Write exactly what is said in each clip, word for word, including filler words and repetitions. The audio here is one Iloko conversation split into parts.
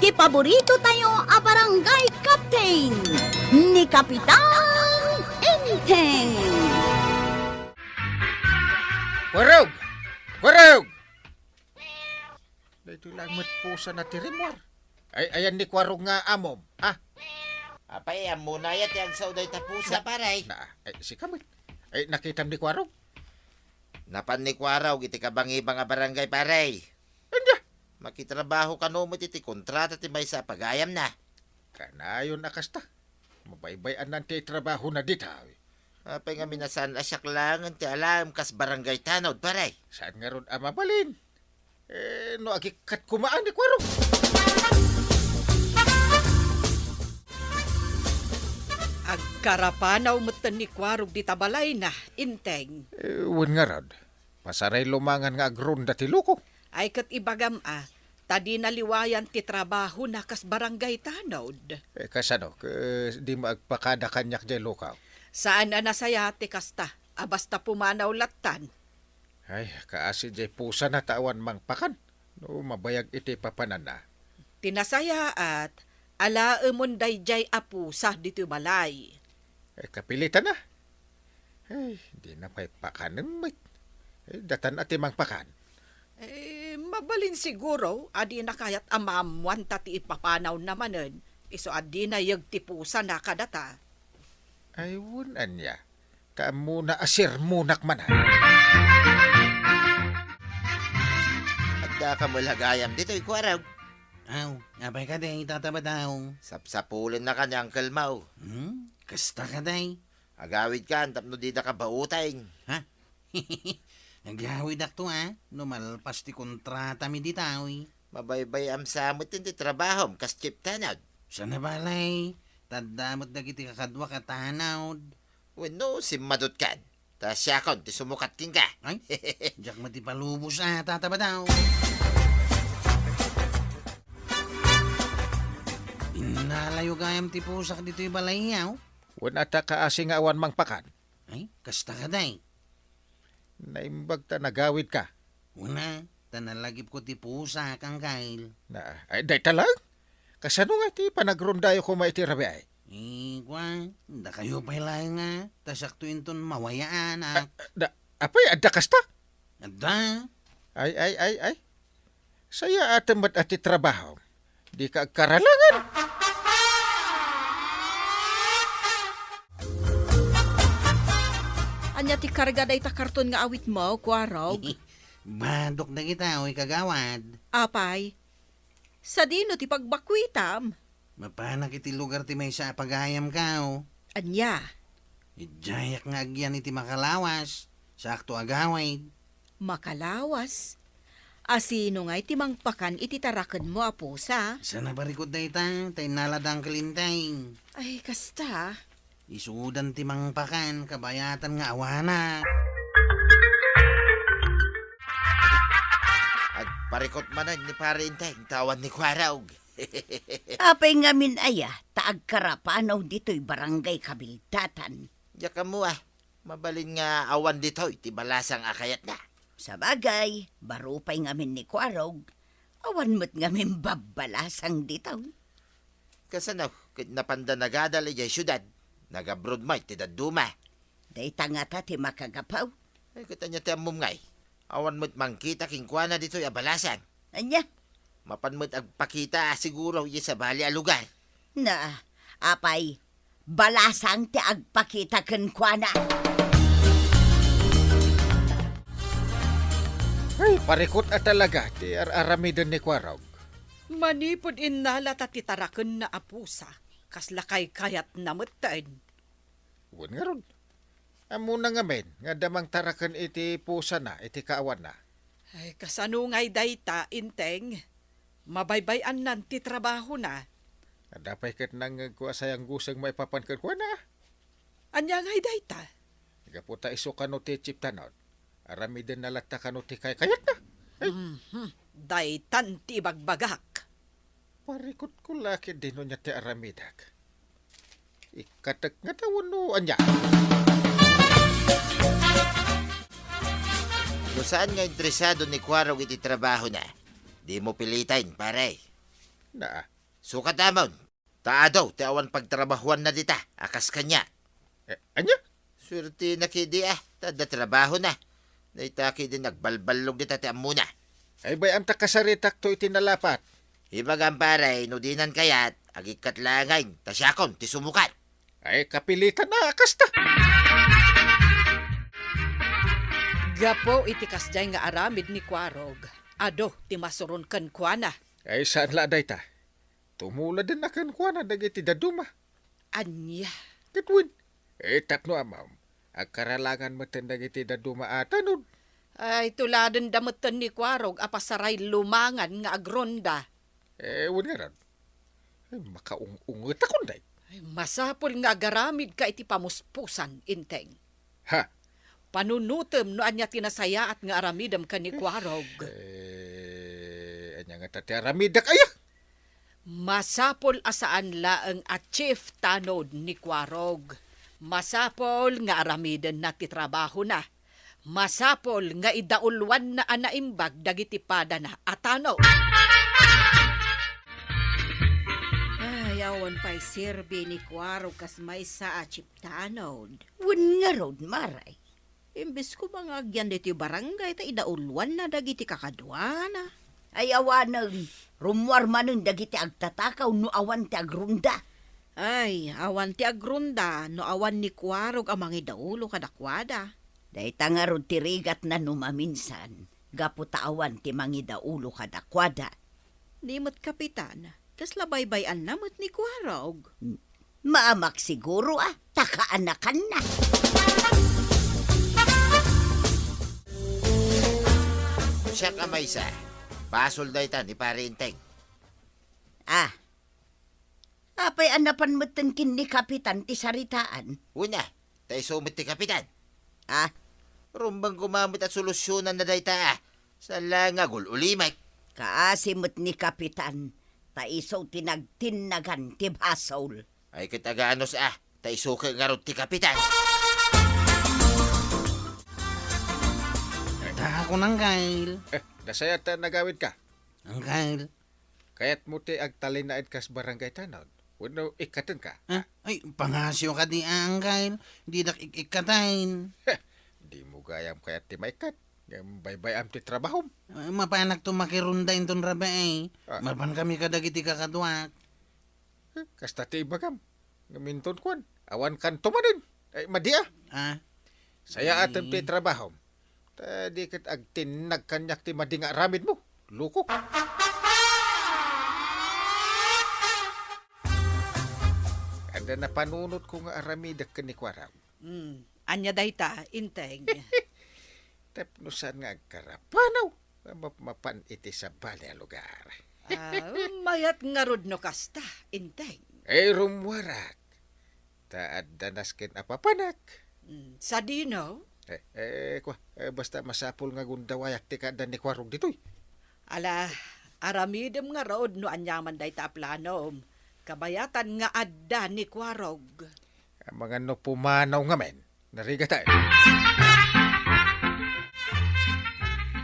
Ti paborito tayo a barangay captain, ni Kapitan Enteng. Kwarog! Kwarog! Daytoy lang met pusa na ti rimmuar. Ay, ayan ni Kwarog nga amom, ha? Apay, ammona aya ti agsao dayta pusa, pare? Na, ay, sika met. Ay, nakitam ni Kwarog? Napan ni Kwarog iti kabangibang a barangay, pare. Ania? Makitrabaho kano met iti kontrata ti maysa a pagayamna. Kanayon a kasta. Mabaybay-annan ti trabahona dita. Apay ngamin a saan a siak laengen ti alaem kas barangay tanod, pare? Saan ngarud a mabalin? Eh, no agikkat koma ni Kwarog. Agkarapanaw metten ni Kwarog dita balayna, Enteng. Eh, wen ngarud. Pasaray lumangan nga agronda ti loko. Ay ket ibagam a, ta dina liwayan ti trabahona kas barangay tanod. Eh, kasano? Ke-, dimo agpakada kaniak jay lokaw? Saan a nasayaat ti kasta, a basta pumanaw lattan. Ay, kaasi jay pusana ta awan mangpakan. No, mabayag iti papananna. Ti nasayaat, alaemon dayjay a pusa ditoy balay. Eh, kapilitan a. Ay, dina pay pakanen met. Eh, datan a ti mangpakan. Eh, mabalin siguro a dina kayat a maammoan ta ti ipapanawna manen, isu a dina yegti pusana kadata. Ay, wen ania. Ta ammona a sermonak manen. Adda ka met la gayam ditoy, Kwarog? Aw, apay kadi, Tata Badaw? Sapsapulennaka ni Uncle Mau. Hmm? Kasta kadi? Agawidkan tapno didaka bauteng. Ha? Agawidakto, a, no malpas ti kontratami dita, uy. Mabaybay-am sa met ti trabahom kas chief tanod. Saan a balay, ta adda met dagiti kakaduak a tanod. Wenno, simmadutkan. Ta siakon ti sumukat kenka. Ay, diak met ipalubos a, Tata Badaw. Innalayo gayam ti pusak ditoy balay, aw? Wen, adda kaasi nga awan mangpakan? Ay, kasta kadi? Naimbag ta nagawidka. Wen a, ta nalagipko ti pusak, Uncle. Na, ay, dayta lang? Kasano nga iti panagrondayo koma iti rabii? Eh, kua, dakayo pay laeng a, ta siakto inton mawayaanak. Ah, da, apay, adda kasta? Adda. Ay, ay, ay, ay. Sayaatem met a ti trabahom. Dika agkaralangan. Ania ti karga dayta karton nga awitmo, Kwarog? Badok dagita, uy, kagawad. Apay, sadino ti pagbakuitam? Mapanak iti lugar ti maysa a pagayamko. Ania? Idiayak nga agyan iti makalawas, saakto a gawid. Makalawas? Asino ngay ti mangpakan iti tarakenmo a pusa? Saan a parikut dayta, ta innala da Uncle Enteng. Ay, kasta. Isudan ti mangpakan, kabayatan nga awanak. Agparikut manen ni Pare Enteng, ta awan ni Kwarog. Apay ngamin aya, ta agkarapanaw ditoy barangay kabildatan? Diak ammo a, mabalin nga awan ditoy ti balasang a kayatna. Sabagay, baro pay ngamin ni Kwarog, awan met ngamin babbalasang ditoy. Kasano, ket napanda nagadal idiay siudad, nag-abroad met ti dadduma. Dayta ngata ti makagapu. Ay, ket ania ti ammom ngay? Awan met mangkita kenkuana ditoy a balasang. Ania? Mapan met agpakita a siguro idiay sabali a lugar. Na, apay, balasang ti agpakita kenkuana. Ay, parikut a talaga ti ar-aramiden ni Kwarog. Manipud innalata ti tarakenna a pusa, kasla kaykayatna metten. Wen ngarud, ammona ngamin nga adda mangtaraken iti pusana iti kaawanna. Ay, kasano ngay dayta, Enteng? Mabaybay-annan ti trabahona. Adda pay ket nangngegko a sayangguseng maipapan kenkuana. Ania ngay dayta? Gapu ta isu kano ti chief tanod, aramidenna latta kano ti kaykayatna. Ay. Mhm. Daytan ti ibagbagak. Parikutko la ketdi no ania ti aramidek. Ikkatek ngata wenno ania? No saan nga interesado ni Kwarog iti trabahona, dimo piliten, pare. Na, Sukat amon, ta adu ti awan pagtrabahuanna dita, a kas kaniak. Eh, ania? Suertena ketdi a, ta adda trabahona. Dayta ketdi nagbalballog dita ti ammona. Ay, bay-am ta kasaritakto iti nalapat. Ibagam, pare, no dinan kayat, agikkat laeng, ta siakon ti sumukat. Ay, kapilitan a kasta. Gapu iti kasdiay nga aramid ni Kuarog, adu ti masuron kenkuana. Ay, saan la dayta. Tumuladenna kenkuana dagiti dadduma. Ania? Ket wen, eh, tapno ammom, agkaralangan metten dagiti dadduma a tanod. Ay, tuladenda metten ni Kuarog a pasaray lumangan nga agronda. Eh, wen ngarud. Ay, makaung-ungetakon, day. Ay, masapul nga agaramidka iti pamuspusan, Enteng. Ha? Panunotem no ania ti nasayaat nga aramidem ken ni Kuarog. Eh, ania ngata ti aramidek, aya? Masapul a saan laeng a chief tanod ni Kuarog. Masapul nga aramidenna ti trabahona. Masapul nga idauluanna a naimbag dagiti padana a tanod. Ay, awan pay serbi ni Kuarog kas maysa a chief tanod. Wen ngarud, Mare. Imbes koma nga agyan ditoy barangay ta idauluanna dagiti kakaduana. Ay, awanen, rummuar manen dagiti agtatakaw no awan ti agronda. Ay, awan ti agronda no awan ni Kuarog a mangidaulo kadakuada. Dayta ngarud ti rigatna no maminsan, gapu ta awan ti mangidaulo kadakuada. Ni met, Kapitan, kasla baybay-anna met ni Kuarog. Maamak siguro a, ta kaanakanna. Siak a maysa, basol dayta ni Pare Enteng. Ah. Apay a napan metten ken ni Kapitan ti saritaan? Wen a, ta isu met ti Kapitan. Ah? Rumbeng koma met a solusionanna dayta a. Saan la nga agul-ulimek. Kaasi met ni Kapitan, ta isu ti nagtinnagan ti basol. Ay, ket aganus a, ta isu ket ngarud ti Kapitan. Dakon, Angkel. Eh, nasayaat ta nagawidka. Angkel. Kayatmo ti agtalinaed kas barangay tanod? Wenno ikkatenka? Ah, ay, pangasiw kadi, Angkel. Didak ik-ikkaten. Heh, dimo gayam kayat ti maikkat. Ngem baybay-am ti trabahom. Ah, mapanakto makironda inton rabii. Ah. Mapankami kadagiti kakaduak. Eh, kasta ti ibagam. Ngem inton kuan, awan kanto manen. Ay, madi a. Ah. Sayaatem ti trabahom. Ta di ket agtinnag kaniak ti madi nga aramidmo. Loko. Adda napanunotko nga aramidek ken ni Kuarog. Hmm. Ania dayta, Enteng? Tapno saan nga agkarapanaw nga mapmapan iti sabali a lugar. Ah, mayat ngarud no kasta, Enteng. Eh, rummuarak. Ta adda nasken a papanak. Mm, sadino? Eh, eh, kua, eh, basta masapul nga gundawayak ti kaaddan ni Kuarog ditoy. Ala, aramidem ngarud no aniaman dayta a planom. Kabayatan nga adda ni Kuarog. Amangan no pumanaw ngamin. Narigatan.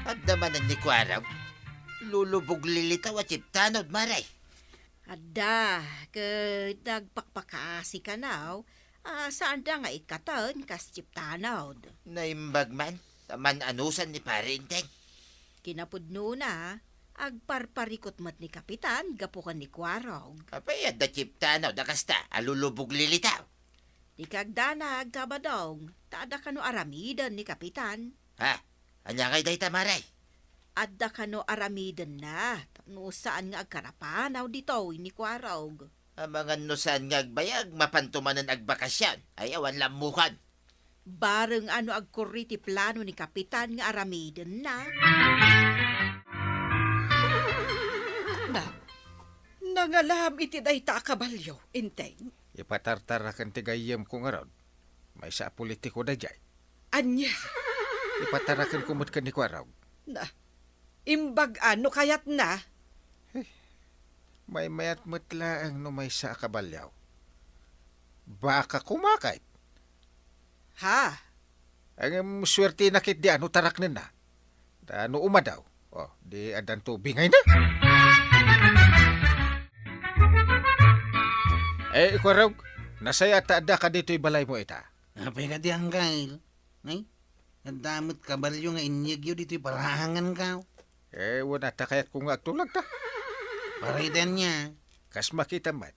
Adda manen ni Kuarog. Lulubog lilitaw a chief tanod, Mare. Adda, ket nagpakpakasi kanaw, a, saanda nga ikkaten kas chief tanod. Naimbag man, ta man-anusan ni Pare Enteng. Kinapudnona, agparparikut met ni Kapitan gapu ken ni Kuarog. Apay adda chief tanod a kasta a lulubog lilitaw? Di kagdanag, Kabadong, ta adda kano aramiden ni Kapitan. Ha? Ania ngay dayta, Mare? Adda kano aramidenna, tapno saan nga agkarapanaw ditoy ni Kuarog. Amangan no saan nga agbayag, mapanto manen agbakasyon. Ay, awan lammukon. Bareng a no agkurri ti plano ni Kapitan nga aramidenna. Na, nangalam iti dayta a kabalio, Enteng. Ipatartaraken ti gayyemko ngarud. Maysa a politiko daydiay. Ania? Ipatarakenko met ken ni Kuarog. Na, imbag-an no kayatna. Eh, maymayat met laeng no maysa a kabalio. Baka kumakit. Ha? Ngem suertena ketdi a no taraknenna. Ta no umadaw, oh, di addanto bingayna. Eh, Kuarog, nasayaat ta addaka ditoy balaymo ita. Apay kadi, Anggail? Ay, adda met kabalio nga inyegyo ditoy paraangan, kaw? Eh, wen a ta kayatko nga agtulagta. Pariten niya. Kas makita met,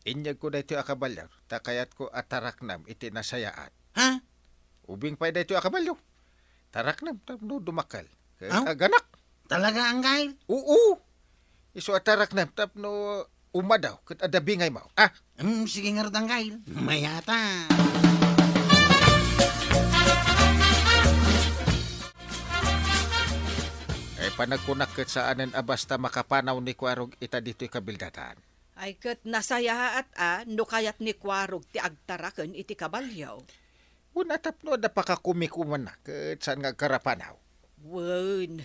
inyegko daytoy a kabalio, ta kayatko a taraknam iti nasayaat. Ha? Ubing pay daytoy a kabalio. Taraknam tapno dumakkel. Ket Aw? Aganak. Talaga, Anggail? Oo. Isu a taraknam tapno umadaw ket adda bingaymo. Ah? Mm, sige ngarud, Anggail. Mayata. Eh, panagkunak ket saanen a basta makapanaw ni Kuarog ita ditoy kabildatan. Ay ket nasayaat a no kayat ni Kuarog ti agtaraken iti kabalio. Wen a tapno adda pakakumikumanna ket saan nga agkarapanaw. Wen,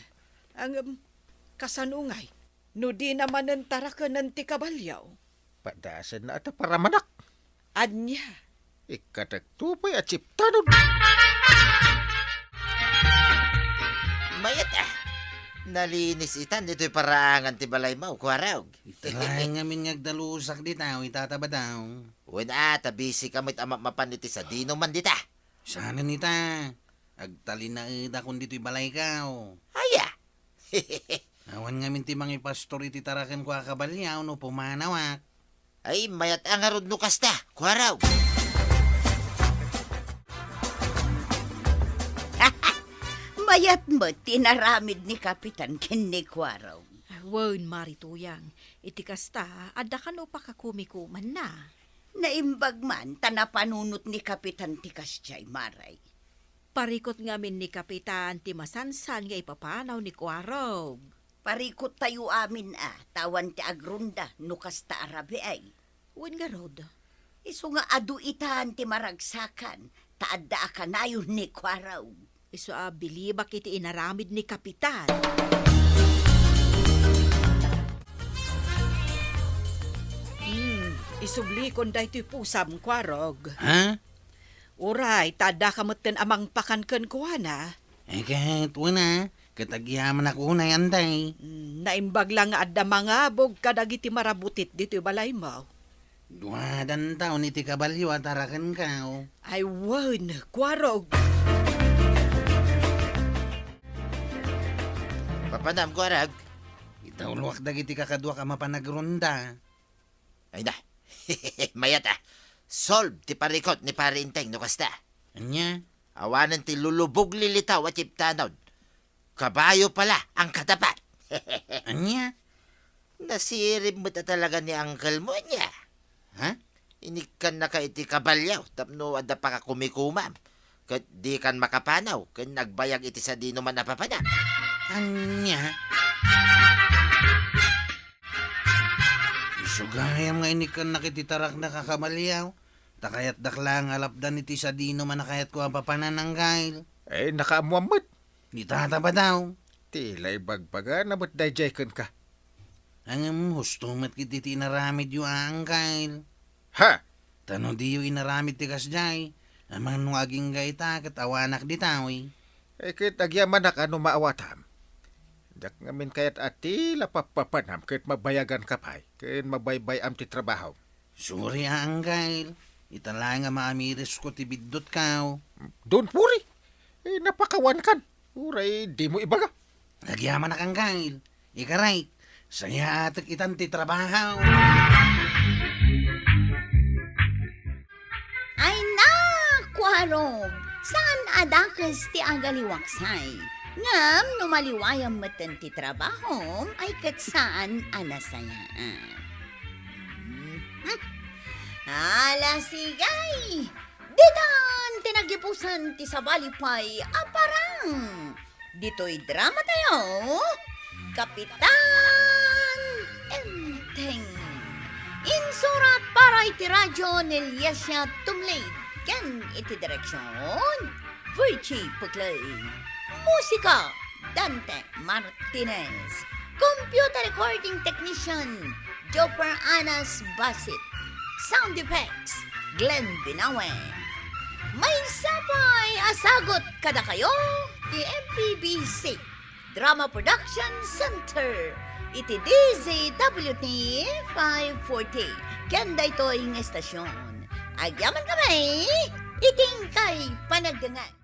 ngem, kasano ngay? No dina manen tarakenen ti kabalio? Padasenna a ta paramanak. Ania? Ikkatekto pay a chiptanon. Mayat a. Nalinis itan ditoy paraangan ti balaymo, Kuarog. Ita laeng ngamin nga agdalusak dita, o itata Badaw. Wen a, ta busy ka met a mapmapan iti sadino man dita. Saanen ita. Agtalinaedakon ditoy balayko. Aya? Awan ngamin ti mangipastor iti tarakenko a kabalio no pumanawak. Ay, mayat a ngarud no kasta, Kuarog. Mayat met ti inaramid ni Kapitan ken ni Kuarog. Wen, Mari Tuyang, iti kasta, adda kano pakakumikumanna. Naimbag man ta napanunot ni Kapitan ti kasdiay, Mari. Parikut ngamin ni Kapitan ti masansan nga ipapanaw ni Kuarog. Parikut tayo amin a, ta awan ti agronda no kasta a rabii. Wen ngarud. Isu nga adu itan ti maragsakan, ta adda a kanayon ni Kuarog. Isu a bilibak iti inaramid ni Kapitan. Hmm, isublikon daytoy pusam, Kuarog. Ha? Uray, ta addaka metten a mangpakan kenkuana. Eh, ket wen a, ket agyamanak unay, anday. Hmm, naimbag la nga adda mangabog kadagiti marabutit ditoy balaymo. Duadan taon iti kabalio a tarakenko. Ay wen, Kuarog. Papanam, Kuarog. Itawloak dagiti kakaduak a mapan agronda. Ay na, mayat a. Solve ti parikut ni Pari Enteng no kasta. Ania? Awanen ti lulubog lilitaw a chiptanon. Kabayo pala ang katapat. Ania? Nasirib met a talaga ni uncle mo, ania? Ha? Inikkannaka iti kabalio tapno adda pakakumikumam, ket dikan makapanaw ken agbayag iti sadino man a papanam. Ania? Isu gayam nga inikkannak iti taraknak a kabalio, ta kayatdak laeng a lapdan iti sadino man a kayatko a papanan, Anggail. Eh, nakaammoam met. Ni Tata Badaw. Ti la ibagbagana met daydiay kenka. Ngem husto met ketdi ti inaramidyo a, Anggail. Ha? Ta no diyo inaramid ti kasdiay, amangan no agingga ita ket awanak dita, wi. Eh, ket agyamanak a no maawatam. Diak ngamin kayat a ti la pappapanam ket mabayaganka pay ken mabaybay-am ti trabahom. Sorry a, Anggail. Ita laeng a maamirisko ti biddutko. Don't worry. Eh, napakawankan. Uray dimo ibaga. Agyamanak, Anggail. Ikarik, sayaatek itan ti trabaho. Ay na, Kuarog, saan a dakes ti agaliwaksay. Ngem no maliwayam metten ti trabahom, ay ket saan a nasayaan. Mhm. Ala, sigay! Ditan ti nagipusan ti sabali pay a parang. Ditoy drama tayo, Kapitan Enteng. Insurat para iti radyo ni Liesia Tumlid ken iti direksyon, Virgie Puclay. Musika, Dante Martinez. Computer recording technician, Jopper Anas Basit. Sound effects, Glenn Binawe. Maysa pay a sagut kadakayo ti M P B C. Drama Production Center iti D Z W T five forty ken daytoy nga estasion. Agyaman kami iti inkay panagdengngeg.